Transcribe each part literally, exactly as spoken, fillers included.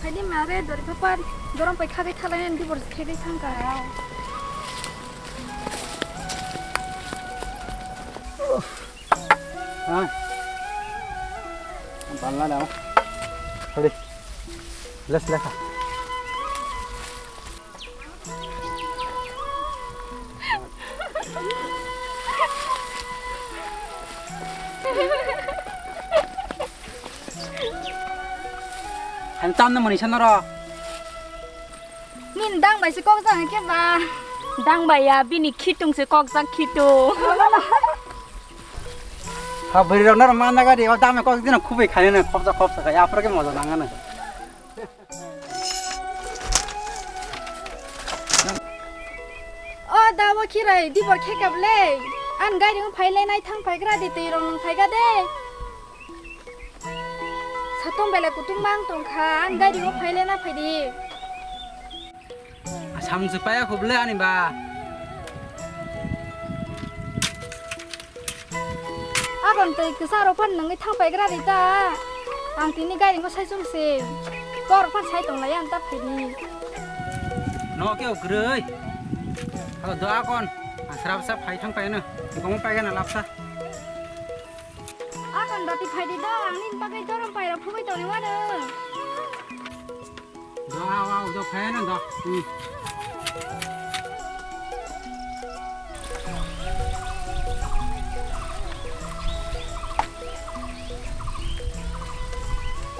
Phaidi mare dori phapan, dorong pai khagai thalai nang divorce khagai thangka. Ha. Balla da. Sorry. Let's let's. Ang tamna mani sanaro. Min dang bai se kok jang ke ba. Dang bai ya bini khitung se kok jang khitung. Ha bwrwi rok naro mana gari o dame kok dina khubui khaina khopsa khopsa kaya apra ke moja nangana. O da o khirai dibor khekap le. An gari ung phai le nai thang phai gra di twi rong nung phai ga de. Satung bele kutung mang tong kha an gari ung phai le na phai di. Samung se paya khub le ani ba. Abang tei kwsa rok phan nangwi thang paigra di ta. Ang tini gari no sai chung se. Kor phan sai tong lai ang ta phini. No ke o kwrwi. Halo do akon. Ang srap sa phai thang pai no. Gong pai gana lapsa. Akon dati phai di do. Ang nin pakai dorong pai rok phugui tong ni wano. Do, ao, ao, do, phai no do. Hmm.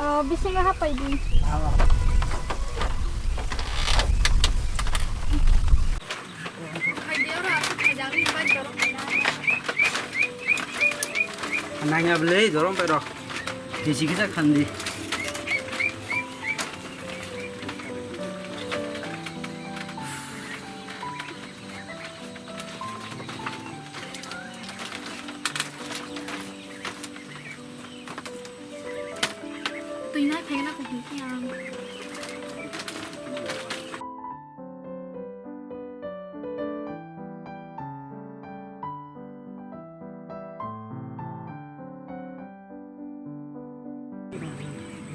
Oh, bisingo hapai di. Ao. Nangya bwlwi dorong pai rok. Tisi kisa khandi. Twi nai phai na kuhum khe ang.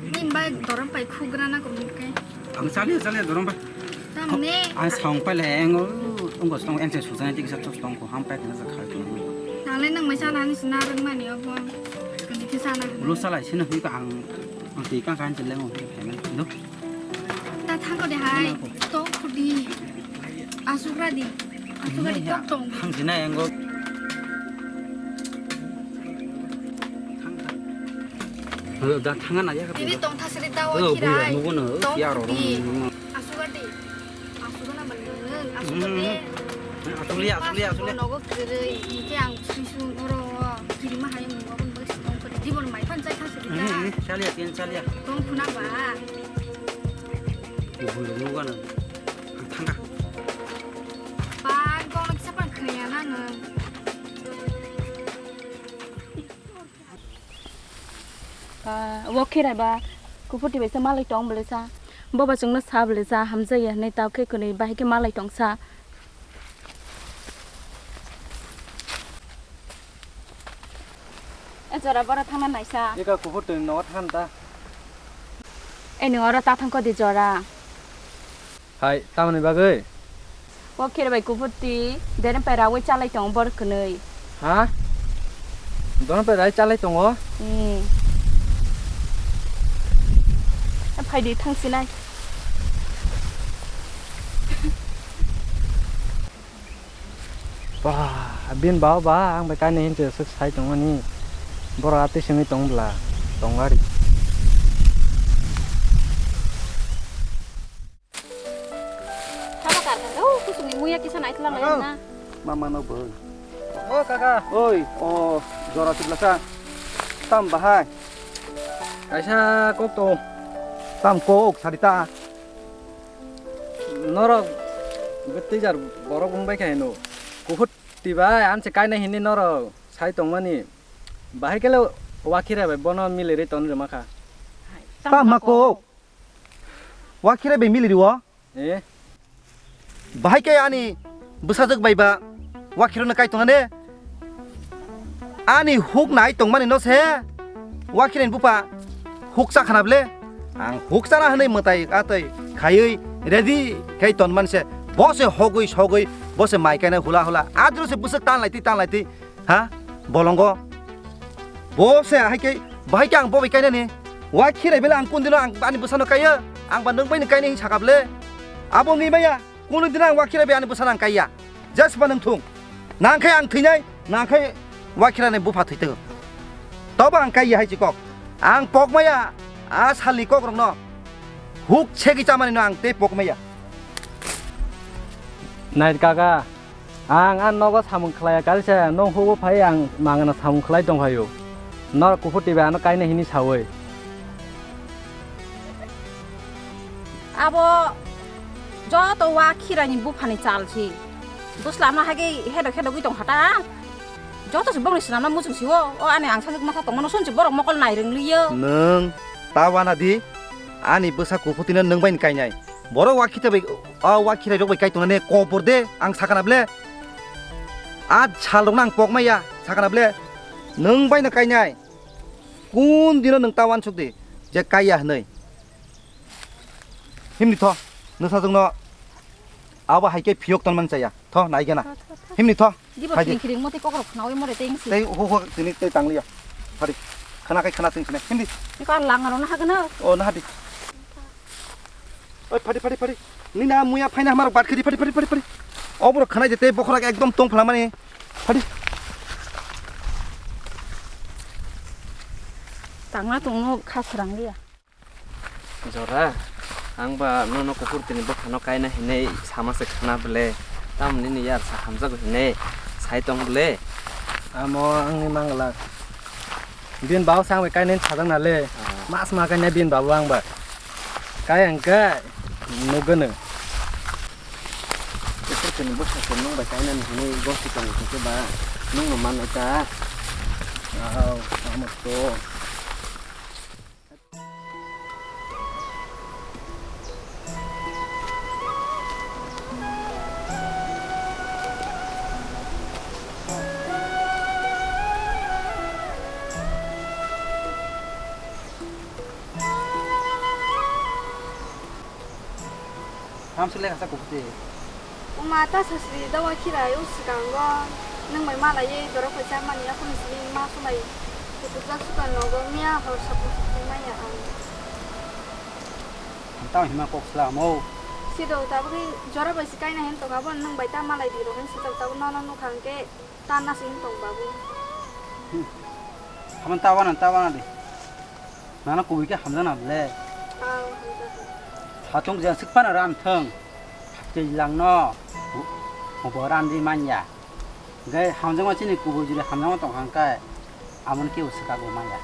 Nin bai dorong pai khugra na kuhum khe. Ang chaliya chaliya dorong pai. Tamne. Ang saung pai le ang ungko song eng se sujana tik sa tos tong ko ham pai kana sa khai tong. Nang le nang mai sana ni sina rung mani obo. Kani ke sana. Ulo salai sina hui ka ang ang ti ka kan chile mo payment do. Ta thang ko de hai. Tong khudi. Asukra di. Asukra di tok tong. Thang sina yang go. Thang thang. Hello, da thanga na ya ka. Tini tong thasri da o kirai. Tong khudi. Asukra di. Asugana mano nung, asugate. Asuglia, asuglia, asuglia. Nogo kirei, hingke ang suisung oro kirima hayo mung wabon bai sitong kore. Jibon mai phan chai kha sidi ta. Chalia, tin chalia. Tong khuna ba. Bui nugana. Thanga. Ba, gong kisa pang khaya na nung. Ba, wo khirai ba, kuphur twi bai se malai tong bwle sa. Bo ba chwngno sa bwle sa, hamjai ya hinui ta khe kwnwi bahai khe malai tong sa. E jora boro thangna nai sa. Eka kuphur twi nogo thang ta. E nung oro ta thang ko di jora. Hai, tamoni bagwi? O khere bai kuphur twi, deren pai rawi chalai tongo bor kwnwi. Ha? Dono pai rawi chalai tongo? Hmm. Phai di thang sinai. Ba, bin ba ba, ang bai kainwi hinse swk sai tongmani. Borok atwi simi tong bwla, tong gari. Tamo kar kar, oh, kusungni muya kisa naitwlang lai na. Mama no bo. O kaka. Oi, o, jora siblasa. Tam bahai. Kaisa kok to. Tam kok, sarita. Norok bwtwijar borok wngbai khe hino. Kuphur twi bai anse kainai hinwi norok sai tongmani. Bahai kele wakire bai bono miliri ton rwma kha. Tamo kok. Wakire bai miliri o? Eh? Bahai khe ani bwsajwk bai ba wakirokno kai tongna ne? Ani huk nai tongmani no se wakireni bupha huk cha khana bwle? Ang huk chana hwnwi mwtai atwi khaiwi ready khai tonman se. Bo se hogwi sogwi, bo se mai kainai hula hula. Adro se bwswk tanlai twi tanlai twi. Ha? Bolongo. Bo se hai khe, bahai khe ang bo bai kainani. Wa khirai bele ang kun dino ang ani bwsano kaiya. Ang ba nwng bai ni kainai hin sakap le. Abo wngwi maya. Kunu dino ang wa khirai bai ani bwsano ang kaiya. Just ba nwng thung. Nang khai ang thwinai, nang khai wa khirani bupha thwi tongo. Tobo ang kaiya hai chi kok. Ang pok maya, a salni kok rokno. Huk segi chamani no ang tei pok maya. Nai kaka, ang a nogo samung khlaiya, kalisa nong hubo phai ang mangana samung khlai tong phaio. Nor kuphur twi bai ano kaina hini saui. Abo joto wa khirani buphani chal si. Dusla ma hage hedo hedo gwi tong khata. Joto se bongni swnamna muchung si o. O ani ang sajak masa tongmano sunsi borok mokol nai rwng liyo. Nwng ta wana di, ani bwsa kuphutino nwng bai kainai. Borok wa khita bai, o wa khirai rok bai kai tongnani kobor de ang sakana ble. A sal rok nang pok maya sakana ble. Nwng bai no kainai. Kun dino nwng ta wansuk di je kaiya hwnwi. Himni tho, nwsajwkno abo hai khe phiyok tonmani chaya. Tho, naigena. Tho, tho, tho. Himni tho. Dibo phai di. Khiring khiring mote kokrok khnaui more teng si. Tei ho ho tini tei tangliya. Phadi. Khana kai khana teng sine. Himdi. Niko ang lang arona hagana. O, nahadi. Oi, phadi, phadi, phadi. Nina muya phaina hamar bat khidi, phadi, phadi, phadi, phadi. Oboro khanai jete bokhora ekdom tong phalamani. Phadi. Tangna tongno kha srang liya. Jora, ang ba nono kuphur tini buphano kaina hinwi sama se khna bwle. Tamoni ni yar sa hamjago hinwi sai tong bwle. Amo angni mangla. Bini babo sa ang bai kainani sajak na le. Ah. Mas ma kainai bini babo ang ba. Kai ang kai. Nugano. Kuphur tini buphano se nung bai kainani hinwi gosi tongo khe ba. Nung no man ta. Au, amo to. Hamswk le kasa kuphur twi. Wngma ta sasri dawa khirai o swkango nwng bai malaiwi dorok bai chapmani aphuru simi ma sulai kuthukjak swkang nogo miya hor sabu sukui maya ang. Ang tamo hima kok swlamo. Sido tabukni jora bai se kaina hin tong abo nwng bai ta malai di rok hin sijak tabuk nono nukha hwnkhe ta nasi hin tong babu. Hmm. Haman ta wana ta wana de. Nana kubui khe hamjakna bwle? Ang hamjakna. Hatung jeng sik phano ran thung. Twijlangno bo ran di manya. Hwnkhe hamjakma chini kubui jili hamjakma tongkha hwnkhe amoni kebo swkakbo manya.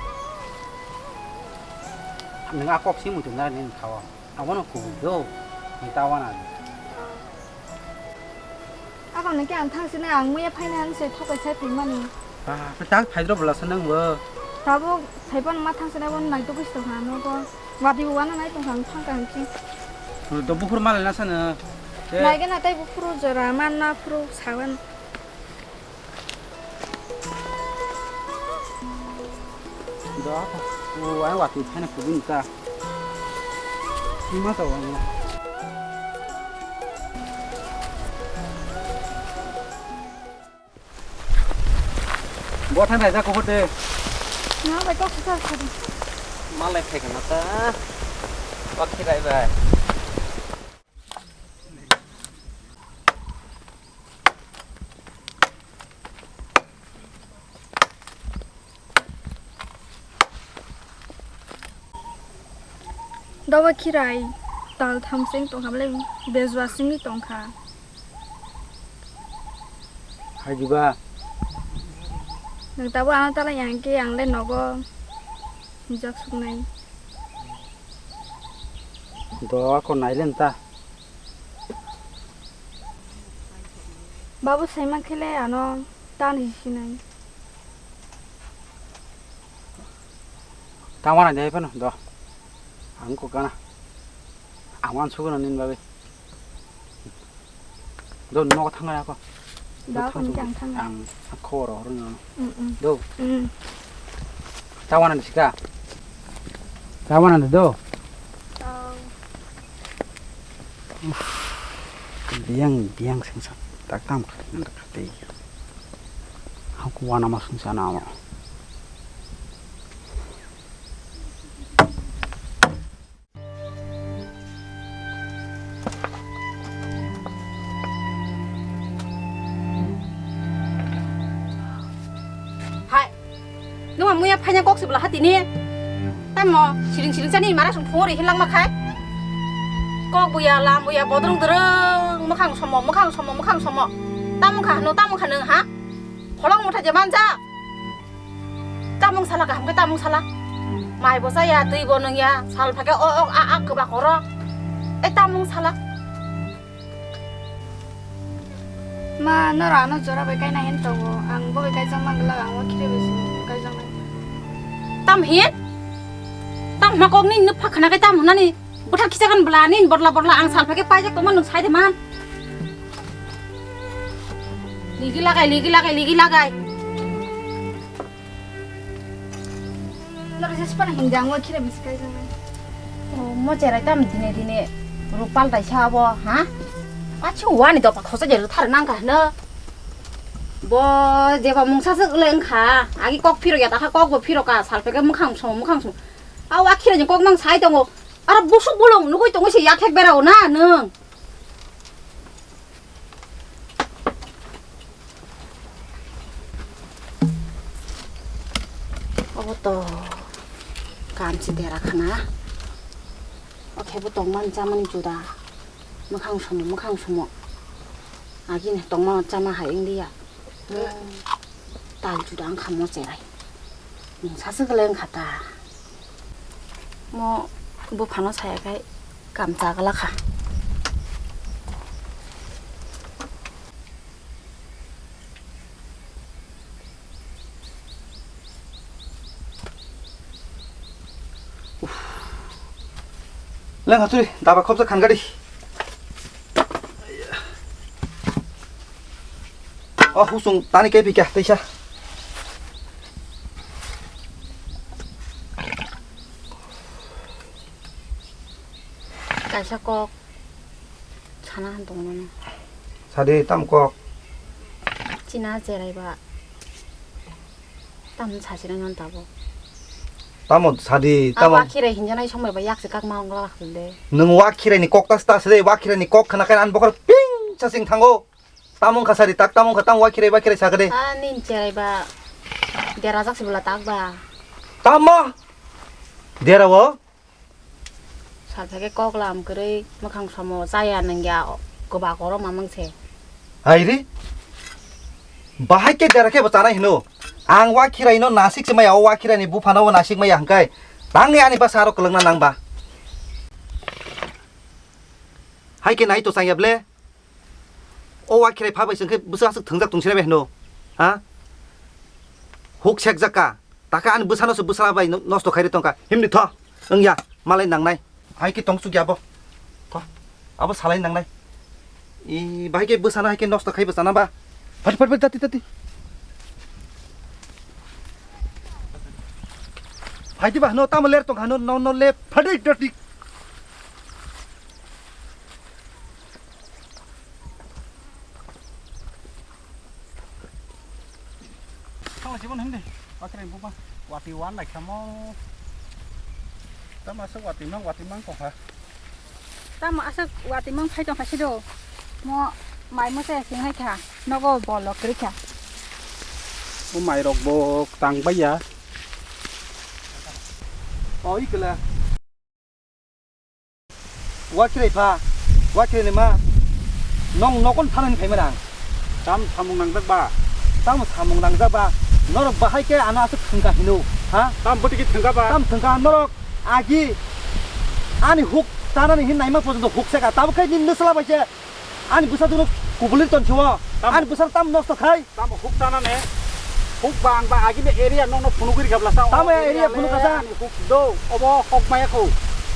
Nwng a kok si muitu nani nini thao. Abono kubui do. Nwng ta wana di. Abang nang khe ang thang sini ang muya phaina ang se thokai sai phaimani. Ah, tak phaidro bwla sa nang bo. Tabuk phaiban ma thang sini abo nai tubui se tongkha ano bo. Wadi bo wana nai tongkha ang thang kang ki. Do buphur malai na sana. Nai gana tai buphuru jora man na phuru sawan. Da, o, ai watwi phaina kubui ta. Ima ta wang. Bo thang dai ja ko hote. Na bai kok sa sa. Malai khai kana ta. Wa khirai bai. Doba khirai tal tham sing tongkha bele bejua simi tongkha. Hai diba? Nang tabo ano tala yang ke yang le nogo hijak suknai. Do ako nailen ta. Babu saiman khele ano tan hisinai. Tangwana de phano do. Ang ko kana. Ang wan suguna nin babe. Do no thangna ko. Da, thang ang suguna. Ang thang. Ang khoro horo no. Mm, mm. Do. Mm. Tawana de sika. Tawana de do. Biyang, biyang sengsa tak tam khat nang khat tei. Hak wana ma sengsa na mo. Hai, numa muya phanya kok sibla hatini. Tamo siring siring sani mara sung phori hilang makhai. Kok buya lam buya bodrong dorong mukhang somo mukhang somo mukhang somo. Tamung kha no tamung kha nung ha. Holong mutha je manja. Tamung sala kaham khe tamung sala. Mai bo chaya, twi bo nung ya, sal phakhe o ok a a kwbak oro. Tei tamung sala. Ma, noro ano jora bai kaina hin tongo. Ang bo bai kaijak mang glak, ang o khire bai sini kaijak nai. Tam hin? Tam hma kok ni nupha khana kai tam hwnani. Bwthar khichagan bwla nini borla borla ang salpha khe paijak tongma nwng sai de man. Ligi lagai, ligi lagai, ligi lagai. Noro jespan hinjang wa khira biskai jang. O mo cherai tam dine dine rupal dai sa bo, ha? Pachi wani dopa khosa je thar nang ka hno. Bo jeba mungsa se le wngkha. Agi kok phiro ya ta kha kok bo phiro ka salpha khe mukhang song mukhang song. A wa khira je kok mang sai tongo. Aro busuk bolong nugui tongo se yakhek berao na nwng. Obo to kamchi dera khana. O khe bo tongmani chamani juda. Mwkhang somo, mwkhang somo. Agini tongmano chama hai wngya. Tal juda wngkha mo cherai. Nwng sasu kwlai wngkha ta. Mo buphano saya khai kam chagla kha. Leng haturi daba khopsa khan gadi. O husung tani kai phikya teisa. Kaisa kok sana han tong mano. Sadi tam kok. China cherai ba. Tam sasina non tabo. Tamo sadi tamo. Wa khirai hinjanai somai ba yak se kak ma ongla khulde. Nung wa khirai ni kok tas tas de wa khirai ni kok khana kai an bokor ping sasing thango. Tamung kha sari tak tamung kha tam wa khirai ba khirai sakade. A nin cherai ba dera jak sibula tak ba. Tamo. Dera wo. Salphakhe kok lam kwrwi mwkhang somo chaya nangya kwbak oro mamang se. Hai ri. Bahai khe dera khe bo chanai hino. Ang wa khirai no nasik se maya o wa khirai ni buphano bo nasik maya hwnkhe. Tangni ani basa aro kwlwngna nang ba. Hai khe nai to changya ble. O wa khirai pha bai se hwnkhe bwsa aswk thwngjak tong sira bai hino. Ha? Huk sek jak ka. Taka ani bwsano se bwsala bai no-, nosto khairi tongkha. Himni tho. Wngya. Malai nangnai. Hai khe tong chukya bo. Tho. Abo salai nangnai. I bahai khe bwsano hai khe nosto khai bwsana ba. Phati phati phati tati tati. Hai di ba no tamo ler tongkha no no no le phati tati. Thangla chibon hindi. Bakre buba. Wati wan lai khamo. Tamo aswk wati mang, wati mang kokha. Tamo aswk wati mang phai tongkha sido. Mo mai mo se sing hai kha. Nogo bol lok kri kha. O mai rok bo tang baiya. O ikla. Wa khirai pha, wa khirai ni ma, nong nokon thanani phaimani ang. Tam samung nangjak ba? Tamo samung nangjak ba? Norok bahai khe ano aswk thwngkha hino, ha? Tam bwtwi khe thwngkha ba? Tam thwngkha norok agi ani huk chanani hin naima porjonto huk seka, tabuk khe nini nwsla bai se ani bwsa dunu kubuli tonsi o, tam ani bwsa tam nosto khai. Tamo huk tanane, huk ba ang ba agini area nokno phunugwi rikha blasa. Tamo o area area le phunuk kasa. Ani huk do, obo hok maya kho.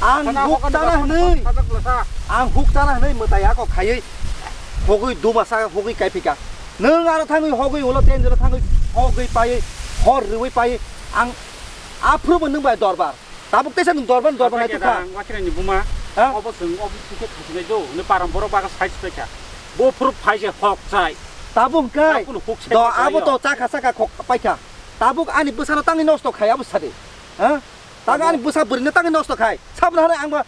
Ang sana huk hokani tana ba hwnwi. Sajak blasa. Ang huk tana hwnwi mwtai ako khaiwi hogwi duma sa hogwi kaiphika. Nwng aro thangwi hogwi ulo tenjoro thangwi hogwi paiwi hor rwwi paiwi ang aphuru bo nwng bai dorbar. Tabuk teisa nwng dorbar dorbar hai tukha. Ang wakirani buma. Ha? Obo chwng obo thwikhe thwknai do, hwnwi param borok baga sai se paikha. Bo phuru phai se hok chai. Tabuk hwnkhe. Tabuk huk se do, hok chai abo yo. To chakha chakha khok paikha. Tabuk ani bwsano tangwi nosto khai abo sadi. Ha? Tang ani bwsa bwrwino tangwi nosto khai. Sabna hwnwi ang ba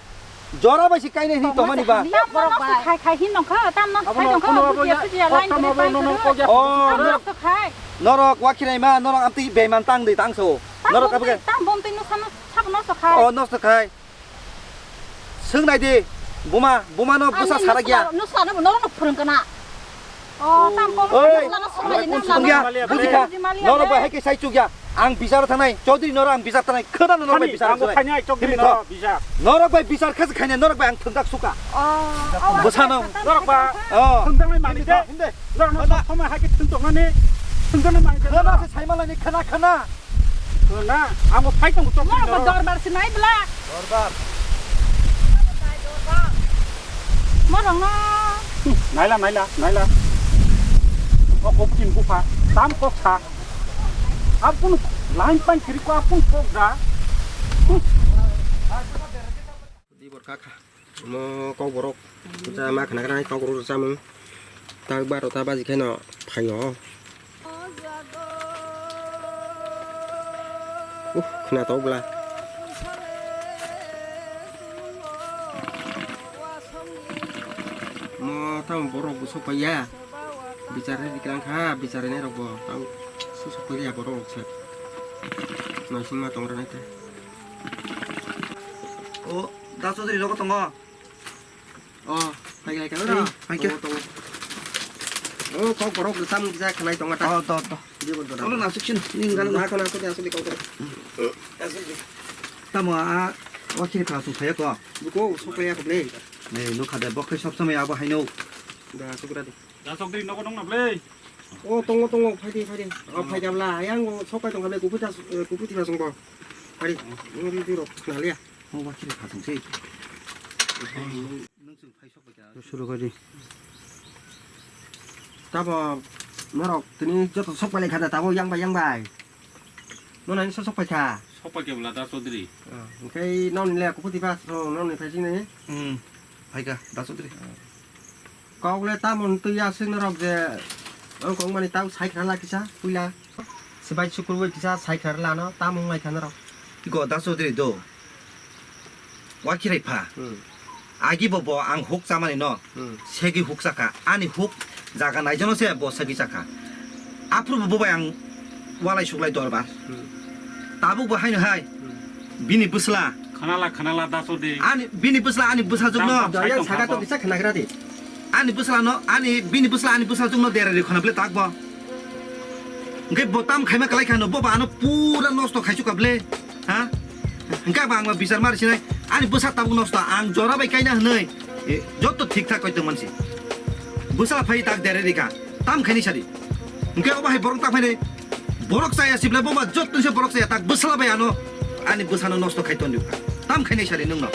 jora bai se kainai hwnwi tongmani ba. Tam nosto khai khai hin nongkha, tam nosto khai nongkha, bujiya bujiya lain khe phai phuru. Oh, tam nosto khai. Norok wakhirai ma, norok amtwi beiman tang di tang so. Norok abge. Tam bom twi nosto khai. Oh, nosto khai. Swng nai di, buma, buma no bwsa sara gya. Nusla no, norok no phwrwng kana. Oh, tam kok. Oi, nusla no swng nai di, nusla no. Bujikha. Norok bai hai khe sai chukya. Ang bichar thanai, Chaudhary norok ang bichar thanai, khwna no norok bai bichar thanai. Norok bai bichar khe khaina norok bai ang thwngjak suka. Oh, bwsa no. Norok ba. Oh. Thwngjak nai mani de. Norok no sok thoma hai khe thwng tongnani. Thwngjak nai mani de. Khwna se sai malani khwna khwna. Na, amo phai tong tok. Mo ko dorbar se nai bla. Dorbar. Mo rong no. Naila, naila, naila. O kok tin bupha. Tam kok sa. Apun line pan kiri ko apun kok da. Di bor kaka. Mo kok borok. Kita ma khana khana kok borok samung. Tak baro ta baji khe no phaio. Uh, khna to bla. Mo tamo borok bo sokpaiya. Bichar ni biklang kha, bichar ni rok bo tamo su sokpaiya borok se. Naising ma tong rani te. O, da Chaudhary rok tongo. Oh, hai, hai, hai, hai. Tongo, tongo. Oh, kok borok bwsam kisa khanai tongo ta. Oh, to, to. Jibon to. Olo na suksin, ning galo na. Na khana ko asli kok. Tamo a, wakil ka su phaya ko. Buko sok phaya ko ble. Ne, no khade bok khai sob samay abo haino. Da sukra di. Da sok dri nogo nong na ble. Oh, tongo, tongo, phai di, phai di. Oh, phai di abla. Ayang o sok phai tong kha ble, kupu ta, kupu ti ba song bo. Phai di. Ngi di rok na le. Mo ba kiri kha tong sei. Nung sung phai sok bai kha. Suru kha di. Tabo norok tini joto sok bai kha da tabo yang bai yang bai. Mo nani sok sok bai kha. Sok bai kha bla da Chaudhary. Engkai nong ni le kupu ti ba so nong ni phai sing nai. Hmm. Phai kha da Chaudhary. Kok le tamo twi aswk norok je, o kok mani tamo sai khna la kisa puila. Swbai sukur bai kisa sai khna la no, tamo wng lai kha norok. Iko da Chaudhary do. Wa khirai pha. Hmm. Agi bo bo ang huk chamani no. Hmm. Segi huk chakha. Ani huk jaga naijono se bo segi chakha. Aphuru bo bai ang walai suklai dorbar. Hmm. Tabuk bo haino hai. Hmm. Bini bwsla. Khanala, khanala, da Chaudhary. Ani, bini bwsla, ani bwsajwk no. Tam, tam, saka to kisa khana gra di. Ani bwsla no, ani, bini bwsla, ani bwsajwk no dera ri khona ble tak bo. Hwnkhe bo tam khaima kalai khano, bo ba ano pura nosto khai chukha ble. Ha? Hwnkhe ba ang bichar mari sinai. Ani bwsa tabuk nosto, ang jora bai kaina hwnwi. E, joto thik thak koi tong mansi. Bwsa phai tak dera ri kha. Tam khaini sari. Hwnkhe obo hai borok tak phainai, borok chaya sibla bo ba jotto se borok chaya tak bwsla bai ano ani bwsano nosto khai ton rikha. Tam khainai sari nwngno.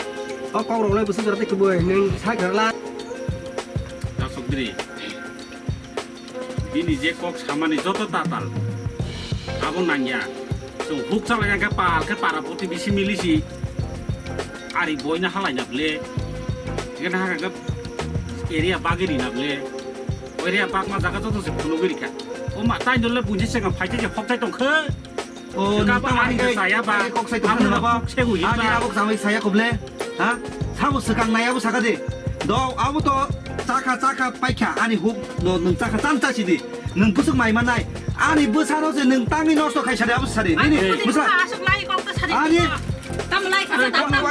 O kok rok lai bwswk jora tei kwbwi nwng sai khwrwla. Dasokdri. Bini je kok samani joto tatal. Abo nangya. Chwng huk chalai khe pal khe para poti bisi milisi. Ari boina halai na ble. Khe na khe area bagwi ri na ble. Area bagma jaga joto se phunugwi rikha. O ma tai dole bunji se phai je hok tai tongkhe. O, nang tamo ani saya ba. Kok sai tongkhe ba. Ani abo samai saya koble. Ha? Sabo swkang nai abo saka de. Do, abo to chakha, chakha paikha ani huk no nwng chakha chan cha sidi. Nwng bwswk mai manai. Ani bwsano se nwng tangwi nosto khai sadi abo sadi. Nini bwsa. Aswk lai kok to sadi. Ani. Tam lai kha, tam, tam, tam.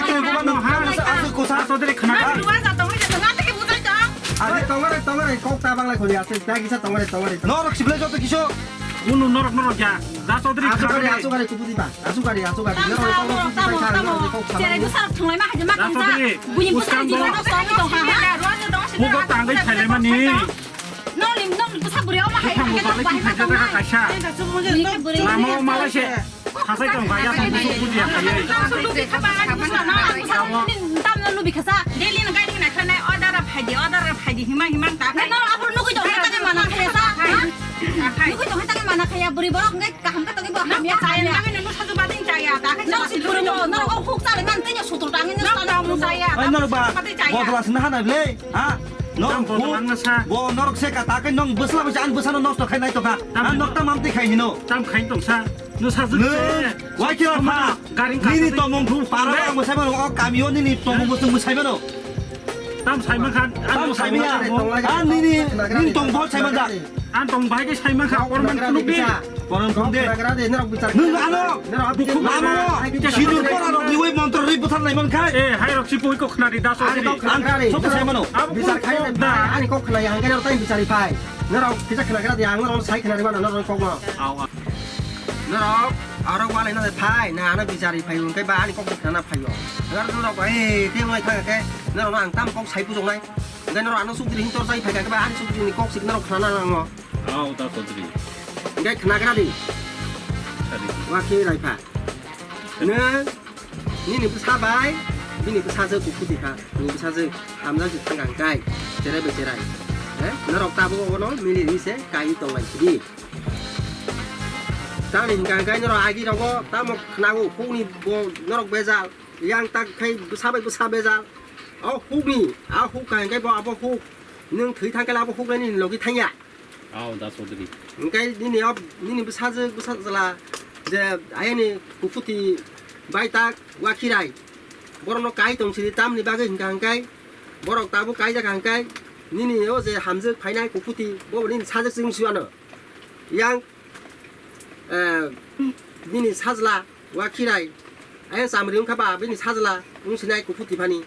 Ani tongare, tongare, kok ta banglai khori aswk, ta kisa tongare, tongare. Norok siblai joto kiso. Unu norok, norok ya. Da Chaudhary aswk gari, aswk gari, kubuti ba. Aswk gari, aswk gari. Tamo, tamo, tamo, tamo. Cherai bwsarok thwnglai ma hai ma kangsa. Buini bwsarok jigano song tong ha. Bugo tangwi khailai mani. Nongni, nongni bwsa bwrwi omo hai. Buphang bo balai khaijak kha kaisa. Lama o malai se. Khasai tong kha, ya tong busu buji ya kha, ya. Tamo lubi khasa. Daily no gari na khanai, order a phaidi, order a phaidi, hima hima ta. Nang nang aphuru nugui tong kha, tani mana khaya sa. Nugui tong kha, tani mana khaya, bwrwi borok ngai kaham kha tongwi bo hamya chaya. Nang nang nang saju bading chaya, ta kha. Nang si bwrwi mo, nang o huk chale man tanya sutur tangwi nang tong chaya. Norok ba, Pati chaya. Bodol aswk na hana ble, ha? Norok Tam bodol bu, ang na sa. Bo norok se ka ta khe nong bwsla bwsa ang bwsano nosto khai nai tongkha. Tam Ha, nok tam am twi khai hino. Tam khai tong sa. No sa jwk Nung, se. Wai kira pha. Garing Nini kasa tongmung thu para Le. Ang bwsai mano, o kamio nini tongmung bwsai bwsai mano. Tam sai man khan. Tam sai mano. Ah, nini, nini tong bol sai man jak. Ang tong bai khe sai man kha, por man khuluk di. Por man khuluk di. Nung ano, bukhuk ano, sinur por ano, niwi montro ri buthar lai man khai. Eh, hai rok si pui kok khna ri da so. Ang sok sai mano. Bichar khai da. Ani kok khna yang khe tai bichari phai. Norok kisa khna gra di, ang norok sai khna ri mano, norok kok no. Awa. Norok aro walai na phai, na ano bichari phai, hwnkhe ba ani kok khna na phai o. Norok norok, eh, te wai thang khe, norok ang tam kok sai pujok nai. Hwnkhe norok ano sukri hin tor sai phai kha, ba ani sukri ni kok sik norok khna na nango. Aw, da Chaudhary. Hwnkhe khna gra di. Sadi. Wa khe rai pha. Nung, nini bwsa bai, bini bwsajwk kuphur di kha, nini bwsajwk hamjak se thang kha hwnkhe, cherai bai cherai. Eh, norok tabuk obono mili ri se kai tong lai sidi. Tamni hwnkha hwnkhe norok agi rogo tamo khnago hukni bo norok bejal, yang tak khai bwsa bai bwsa bejal. O hukni, a huk kha hwnkhe bo abo huk, nung thwi thang khe abo huk nini logi thangya. Aw, da Chaudhary. Hwnkhe nini o, nini bwsajwk, bwsajwla je ayani kukuti bai tak wakhirai. Borokno kai tong sidi, tamni bagwi hwnkha hwnkhe borok tabuk kaijak hwnkhe nini o je hamjwk phainai kukuti, bo nini sajwk chwng siwano. Yang, eh, nini sajwla. Wa khirai. Ayang chamri wngkha ba bini sajla wngsinai kuphur tiphani.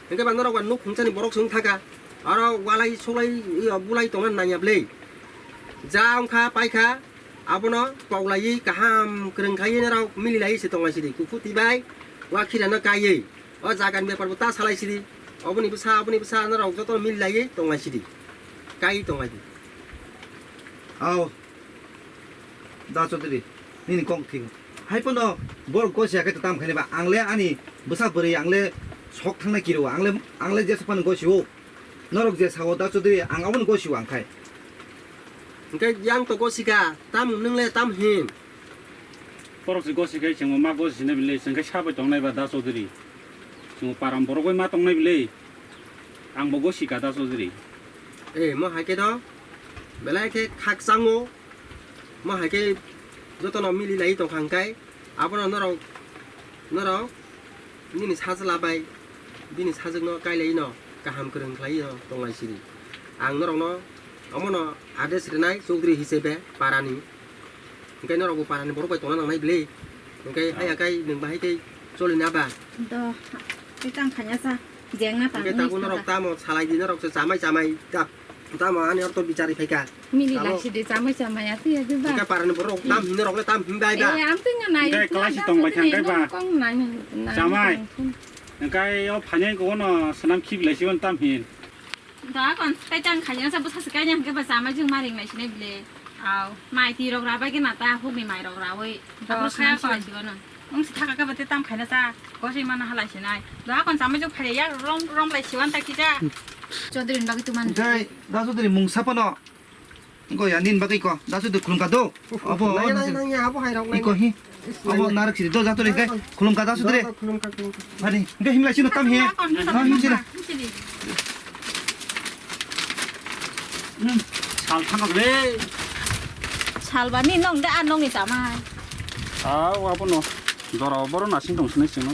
Hwnkhe ba norok ba nuk khungsani borok se wngthaka. Aro walai solai, iyo, bulai tongna nangya bwle. Ja wngkha paikha, abono koklaiwi kaham kwrwng khaiwi norok mililaiwi se tonglaisidi. Kuphur tibai wa khirano kaiwi. O jagani bepar bo ta salaisidi. Oboni bwsa, oboni bwsa norok joto mililaiwi tonglaisidi. Kaiwi tonglaidi. Ao. Da Chaudhary, nini kok thik. Hai phano borok gosi ya khe tam khaini ba, ang le ani bwsa bwrwi, ang le sok thangna kiro, ang le, ang le jesa phano gosi o. Norok je sao Da Chaudhary, ang abono gosi o ang khai. Hwnkhe yang to gosi kha, tam nwng le tam hin. Borok se gosi khai chwngbo ma gosi sinai bile, chwng khai sabai tongnai ba Da Chaudhary. Chwngbo param borok bai ma tongnai bile. Ang bo gosi kha Da Chaudhary. Eh, mo hai khe do, belai khe khakchang o. Mo hai khe jotono mili lai tong kha hwnkhe, abono norok, norok nini sajla bai bini sajwkno kailaino kaham kwrwng khlaiwi tong lai sidi. Ang norokno omono address rwnai Chaudhary hisebe parani. Hwnkhe norokbo parani borok bai tongna nangnai bwle. Hwnkhe haya kai nwng bahai khe cholina ba? Do, tei tang khaina sa. Jengna tang Hwnkhe tabuk norok tamo salai di, norok se chamai chamai ta-, tamo ani orto bichari phaikha. Mili Tamo. Laisi de chamai chamai ati ati ba. Hwnkhe parani borok tam hin norok le tam hin bai ba? Eh, am tei nai. Hwnkhe klasi tong bai thang kai ba? Kong nai nai. Chamai. Hwnkhe o phainai ko no swnam khib laisi on tam hin. Da kon tei tang khaina sa bwsa se kaina hwnkhe ba chamai jwng ma ring lai sinai bwle. Aw, mai twi rok rabai khe na ta hukni mai rok rawi. Da Abro kaya swnam kon. Silai sigo no. Wng si thaka khe ba tei tam khaina sa. Kosi mana halai sinai. Da kon chamai jwng phai ya rom rom lai siwan ta kisa. Chaudhary ni bagwi tuman. Jai, Da Chaudhary mung sapa no. Go ya nin bagwi ko. Da Chaudhary khulum ka do. Abo, nangya, nangya, abo hai rok iko nangya. Hi. Abo narak sidi do jato le kai. Khulum ka Da Chaudhary. Khulum ka, khulum ka. Hari, hingke himlai sino tam he. Tam him sino. Hmm, sal thangkok le. Salbani nong da nongni chamai. Ah, wa bono. Dora boro nasing tong sinai sino.